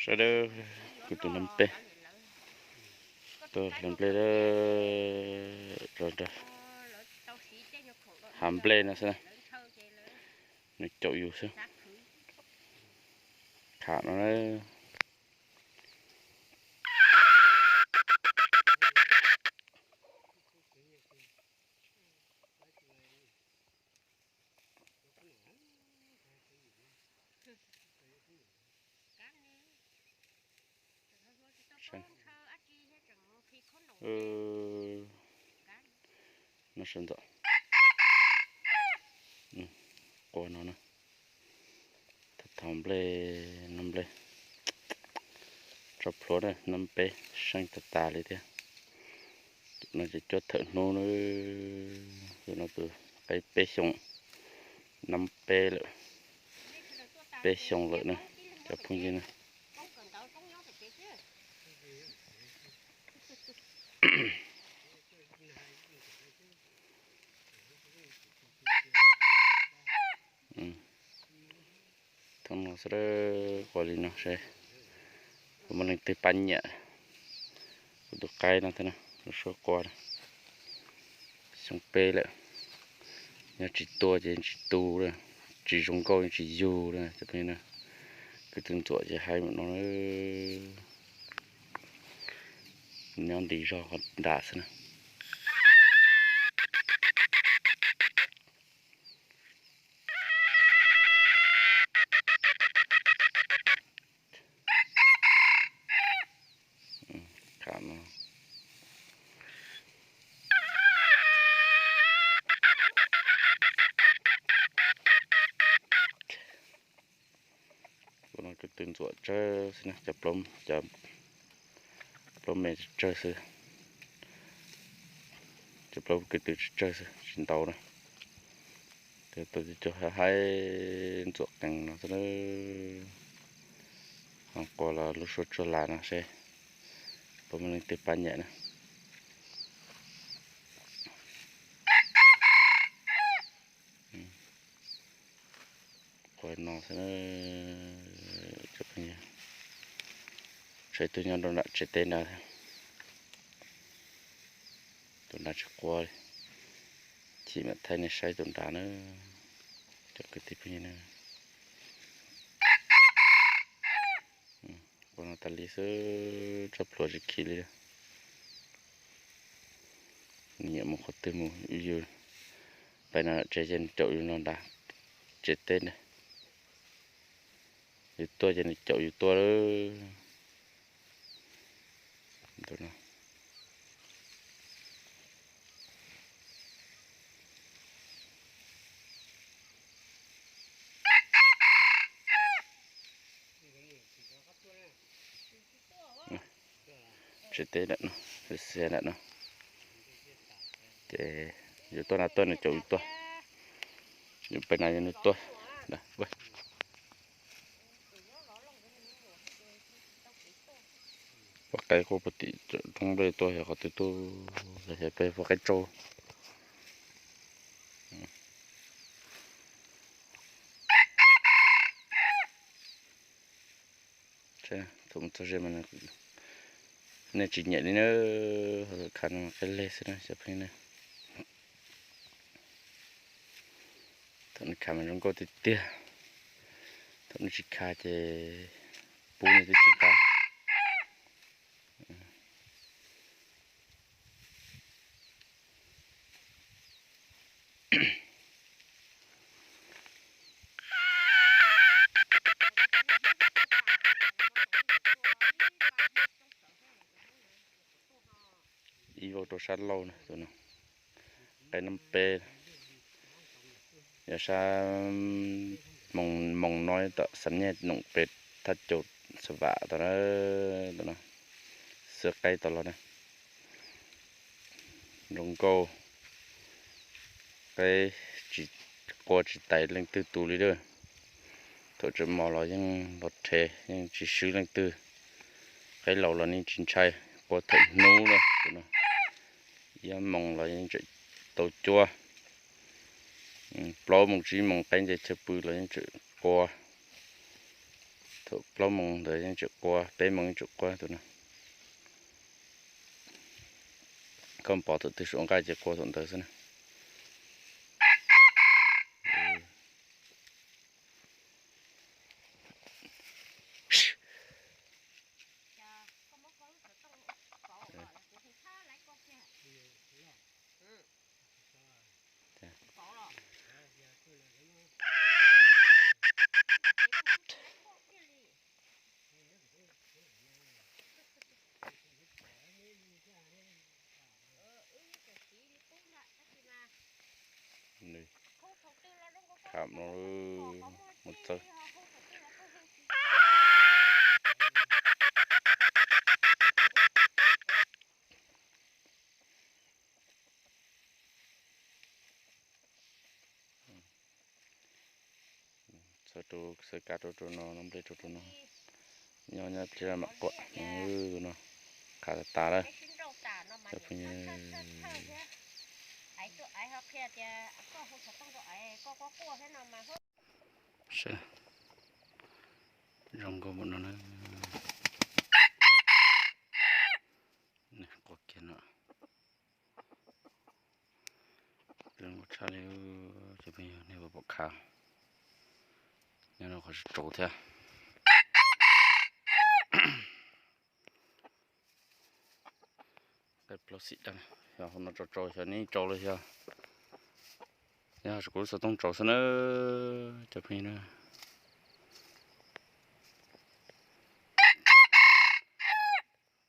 Sawv daws, kuv tus nab peb tuaj hlawv nplej rau hav nplej no xwb na. Nws caum yus xwb. Kham no na. No sawv ntxov. Qua no na. Thaum nplej, nab nplej tso plhuav na, nab peb seej tas tas li thiab. Tus no ces cuab thawm hnub na, tus no tus qaib peb xyoo, nab peb lawm, peb xyoo lawm na, cov phooj ywg na. Thoob no xwb, qua li no seb puas muaj leej twg pab nyiam kuv tus qaib no thiab na, lub suab qua na. Xyoo peb lawm, yog tsis tua ces tsis tu, tsis zoo nkauj tsis yug li. Cov phooj ywg na, kwv tij ntxuam ces hais mus no, nyob ntim zog qhov nram xwb na. Ua no kwv tij ntxuam tsawg xwb na, cov plaub me tsawg xwb, cov plaub kwv tij tsawg xwb tsis ntau na. Ces tus cov haib ntxuam qees no xwb na, ho qua los lub suab tsuag las no seb puas muaj leej twg pab nyiam na. Qua no xwb na, cov phooj ywg, saib tus nyob rau nram tsev teb nrad, tus nrad tsis qua li, chim mam thaij nej saib tus nrad na, cov kwv tij phooj ywg na. Qua no tas li xwb, tso plhuav tsis khis li. Nws nyiam mus qhov twg mus, yus pais no tsev ces nws caum yus no nrad, tsev teb na. Yus tuaj ces nws caum yus tuaj lawm. Tsev teb ntawm no, xia ntawm no. Ces yus tuaj na tuaj nws caum yus tuaj, yus pais na yus nws tuaj. Poj qaib quaj puag tim roob nplej tuaj xyov qhov twg tuaj, xyov peb poj qaib tsauj. Thaum mus txog ze mas nej tsis nyiam li na, ho khav no mas qaib leg xwb na cov phooj ywg na. Thaum nej khav mas zoo nkauj tiag tiag, thaum nej tsis khav ces pub nej twb tsis nqa. Ib vauv rau sab laug na, tus no qaib nab peb, yog sab moos no tom Xam Nyaj Noom pem thaj caus Xa Vam tod na, tus no xwb qaib tod los na. Zoo nkauj, qaib tsis qua tsis tais leej twg tus li lawm. Thaum tseem mos los yeej los rhe yeej tsis swb leej twg. Qaib laus los yeej tsis ntshai, qua thawm hnub na. Ib moos los yeej tseem tau cuab, plaub moos tsib moos qaib nce chaw pw los yeej tseem qua. Thaum plaub moos ntawd yeej tseem qua, peb moos yeej tseem qua tus no. Koj pom thaum twg suav nqaij ces qua thaum ntawd xwb na. Tham no mus txawb. Txawb rau xwb, kav rau rau no, no nplej rau rau no. Nyob nyob pliag mam quaj no. Qhav tas tas lawm. Cov phooj ywg, zoo nkauj npaum no na. Qua kiag no. Zoo nkauj tshaj li, cov phooj ywg, nej puas pom khav? Nyob rau qhov tsaus thiab. Qe plaub xim dab, yog hauv no tsaus tsaus xyov neb tsaus los xyov. Yog kuv lub xov tooj tsaus xwb na, cov phooj ywg na.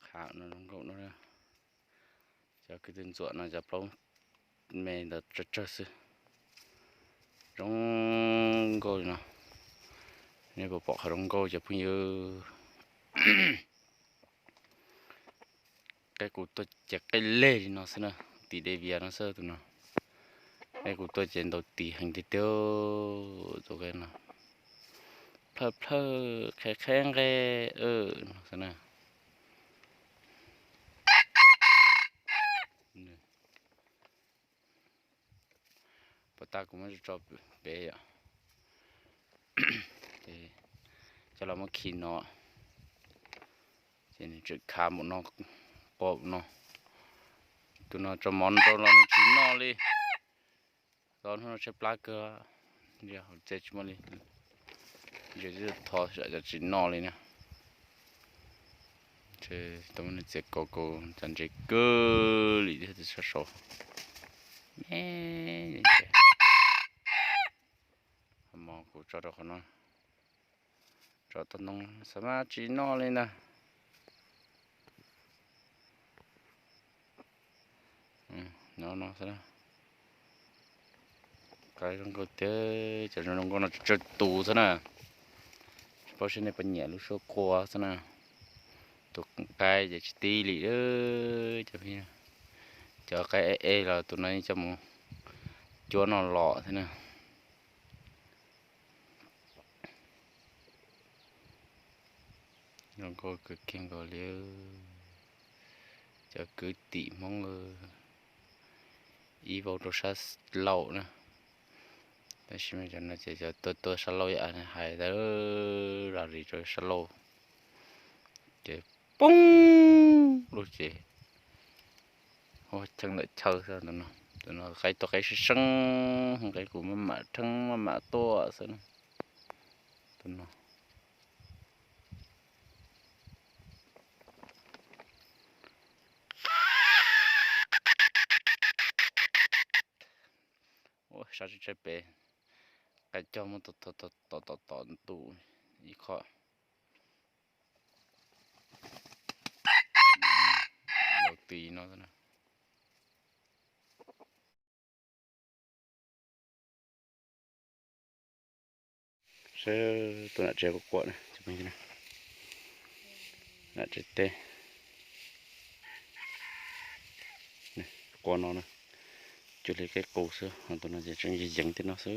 Qhav no zoo nkauj no, cov kwv tij ntxuam no cov plaub me ntawd tsawg tsawg xwb. Zoo nkauj li no, nej puas pom qhov zoo nkauj cov phooj ywg? Qe kuv tuaj ces qe leg li no xwb na, tim de vias no xwb tus no. Qe kuv tuaj ces ntaus tis heev tiag tiag, tus qe no. Plhawj plhawj qhe qhe nqe no xwb na. Puas tas kuv muab tso pem yom. Ces coj los muab khi no, ces nws tseem khav npaum no, qua npaum no. Tus no tso mov rau los nws tsis noj li. Tau hnub no tshaib plab kawg, hauv tsev tsis muaj li. Ntses twb thov tsam cov tsis noj li na. Tau muab nws txiav kaus kaus, cov ntses kawg li thiab tus sab saud. Me ntses. Hmo kuv tso rau qhov no, tso toj ntoo xav mas tsis noj li ntag. No no xwb na. Qaib zoo nkauj tiag, cov zoo nkauj no tsawg tus xwb na. Tsis paub seb nej puas nyiam lub suab qua xwb na. Tus qaib ces tsis tib li, cov, cov qaib ej ej los tus no yeej coj mus cuab noj los thiab na. Zoo nkauj kawg kiag nkaus li. Cov kwv tij Hmoob ib vau rau sab laug na, tab sis mas cov no ces cov tuaj tuaj sab laug ib yam hais tas, lam ris rau sab laug ces poob lug ces ua cheej ntawm chaw xwb tus no. Tus no qaib tuaj qaib seeb seeb, qaib kuv maj mam rheeb maj mam tuaj xwb na. Tus no ua sab tsev pem, qaib coj muab tom tom tom ntuj ib qho. Laus tis no. Saib tus nam tsev quaj quaj na, nam tsev teb. Qua no na, cuag li qaib qus xwb, ho tus no ces tseem yeej yeev tej no xwb.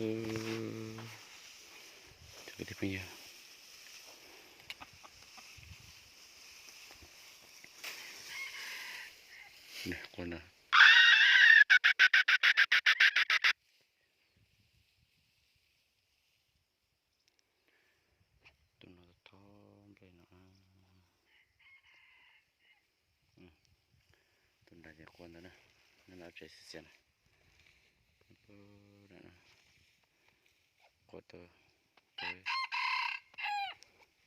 Cov kwv tij phooj ywg, qua no. Tus no thov Ces qua ntawd na, nyob ntawm tsev xiav xiav na, qua tau,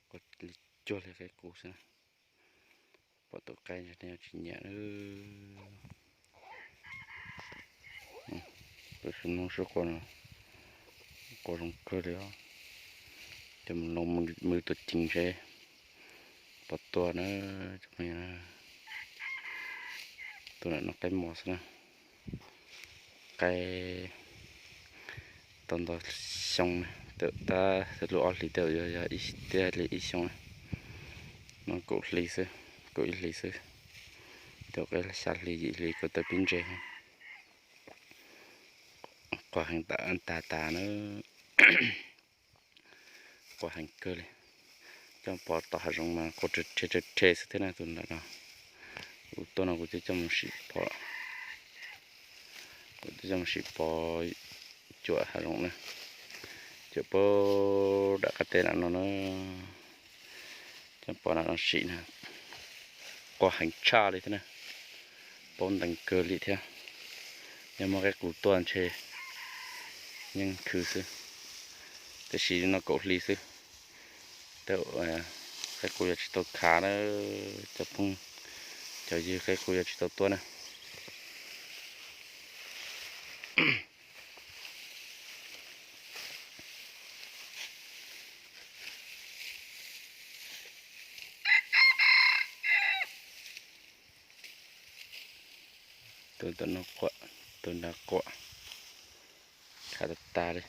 qua li cuag li qe qus xwb na. Pom tus qaib ntawd nej yuav tsis nyiam na. Tab sis Hmoob sib qua no, qua zoo kawg li os. Coj mus loo mus tua ceev seb puas tuaj na. Tus ntawm no qaib mos xwb na. Qaib tau ntau xyoo na, tau tab lub ob hlis tej zaum yuav yog ib, thiaj li ib xyoo na. No kaum hli xwb, kaum ib hlis xwb. Tej zaum qaib xya hli yim hli kuj tau pib ntse. Qua heev tas tas na. Qua heev kawg li. Coj pov tom hav zoov mas qua rhe rhe rhe xwb thiab na tus ntawm no. Kuv tuaj no kuv twb coj mus sim pov, kuv twb coj mus sim pov cuam hav zoov na. Cuam puag nram qab teb nram no na. Coj pov nram no sim na. Qua heev tshaj li thiab na. Paub ntees kawg li thiab. Yog muaj qe qus tuaj ntshe yeej khwv xwb. Tab sis no kaum hli xwb. Tej zaum qe qus yuav tsis tau khav na. Cov phooj cov ywg, qe qus yuav tsis tau tuaj na. Tus ntawm no quam, tus nrad quam, khav tag tag li.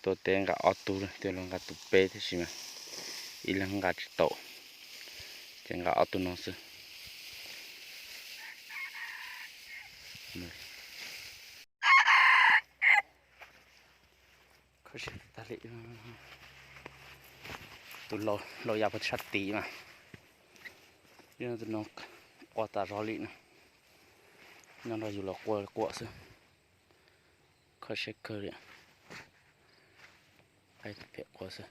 Tuaj teb nqa ob tug, twb los nqa tus peb tab sis mas ib leeg nqa tsis tau, ces nqa ob tug no xwb. Tus laus ya puag sab tid mas, tus no qua tas zog li na, nyob nrog yus los qua quam xwb, kho siab kawg li, qaib phem qua xwb.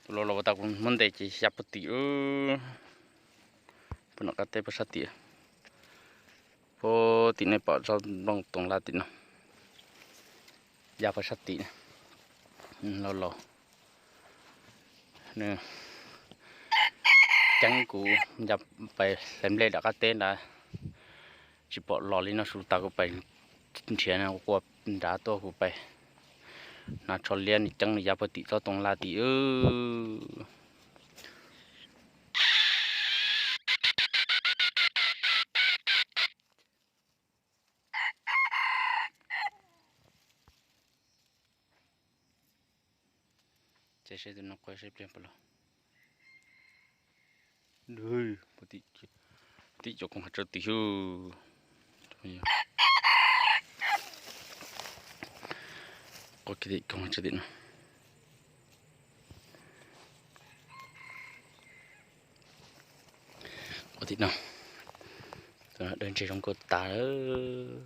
Tus laus laus tas kuv muab ntes ces ya puag tim, puag nram qab teb puag sab tim, puag tim nej pom tsob nplooj toov laj tim no, ya puag sab tim, laus laus. Nws ceeb kuv ya pais hlais nplej nram qab teb nrad, tsis pom los li no su tas kuv pais nrhiav no, qua nrad tuaj kuv pais hnav tsho liab nws ceeb nws ya puag tim tsob toov laj tim. Ces seb tus no qua seb pliag puas los. Tim cov koog hav tsawb tid xwb. Qua kiag tim koog hav tsawb tim no. Qua tim no. Tus no dawb ntseg zoo nkauj tas lawm.